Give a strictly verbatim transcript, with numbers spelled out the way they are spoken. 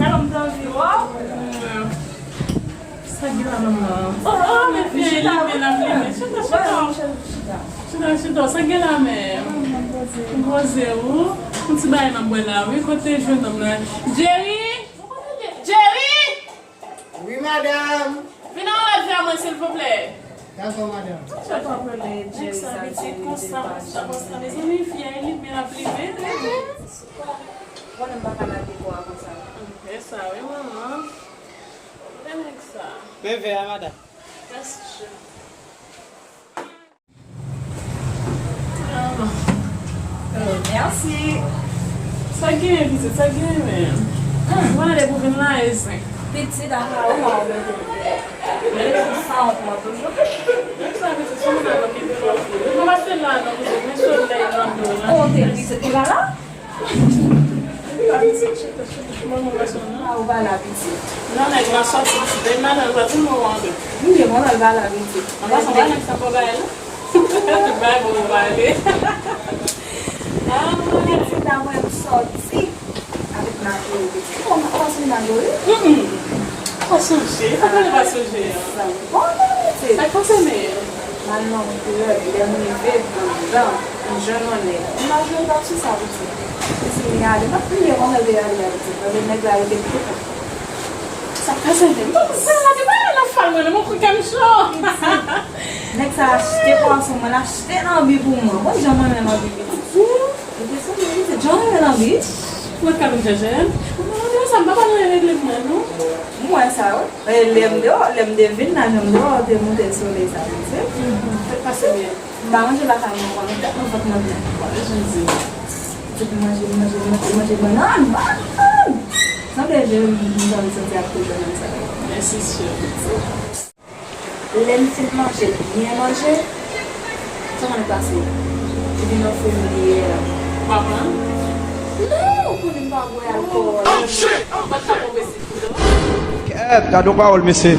Sa gen la, manman? Oh, oh, men fi a limen, l ap limen. Chita, chita. Chita, chita. Sa gen la, men? M poze ou. Yon ti bagay m ap bwè la, wi. Kote jennonm la? Jerry! Jerry! Wi, madanm. Vin nan lòt vè mwen, silvouplè. Dakò, madanm. Sa pa pale, Jerry, sa pitit konsa, konsa, konsa. Mezanmi, fi a limen, l ap limen. Konnen m pa ka lage kò a konsa. E sa, wi, manman. Kote nèg sa? Men vè a, madanm. Mèsi, cheri. Ah. Oh, mèsi. Sa gen, pitit, sa gen, men. Hmm. Mwen ale pou vin la, e zen. Pitit, a, ou mò, men. Men, sa wont mwen toujou. Men sa, pitit, se moun avè ki twò fou. Mwen pase la, non, pitit, men solèy nan do la. Kote, pitit, ou la la? Ah, ou pa la, pitit. Non, nèg la sòti, pitit. Demen nan lwa, tout moun wè. M byen kontan l pa la, pitit. An pasan, pa nèg sa pa bay la. Bay bon, ou pa ale. Ah, pitit, apre m sòti avèk Marco, pitit. Ou pa sonje Marco, wi? Mm-mm. Pa sonje. Sa pa pa sonje. Sa bon, pitit. Sa k pase, men? Mal nan koulè, lè m rive anndan, m jwenn yon nèg. M pa jwenn pa sou sa, pitit. Pitit, m gade, m pa bliye kòman l te gade a, pitit. Paske nèg la rete tou pran. Sa k pase, men? M pa konn sa la, te pa nan fal mwen, non, mwen kwè kè m cho. Pitit. Nèg sa achte pwason, mwen l achte lanbi pou mwen. Bon, jan mwen renmen lanbi, pitit. Ou te sonje, pitit, jan mwen renmen lanbi. Mwen ka vin chèche l. Mwen, mwen, sa, m pa pale regle mwen, non. M wè sa, wi. E, lè m deyò, lè m te vin la, jan m deyò, te moute solèy sa, pitit. Mhm. Fèt pase byen. M pa manje lakay mwen ankò, non, tèt mwen fèk manje. Bon, e jan di. Tout manje, manje, manje, manje, manje, nan, nan. Sanble je m, m, m santi ap toujou nan sa. Mèsi, cheri. Lè m fin manje, byen manje, sa konn pase? Epi nan fou m bliye a. Ou pa pran? Non, ou konnen m pa bwè alkòl. Oh, shit! Ou pa t ka pran Kèt, gade yon pawòl, mesye.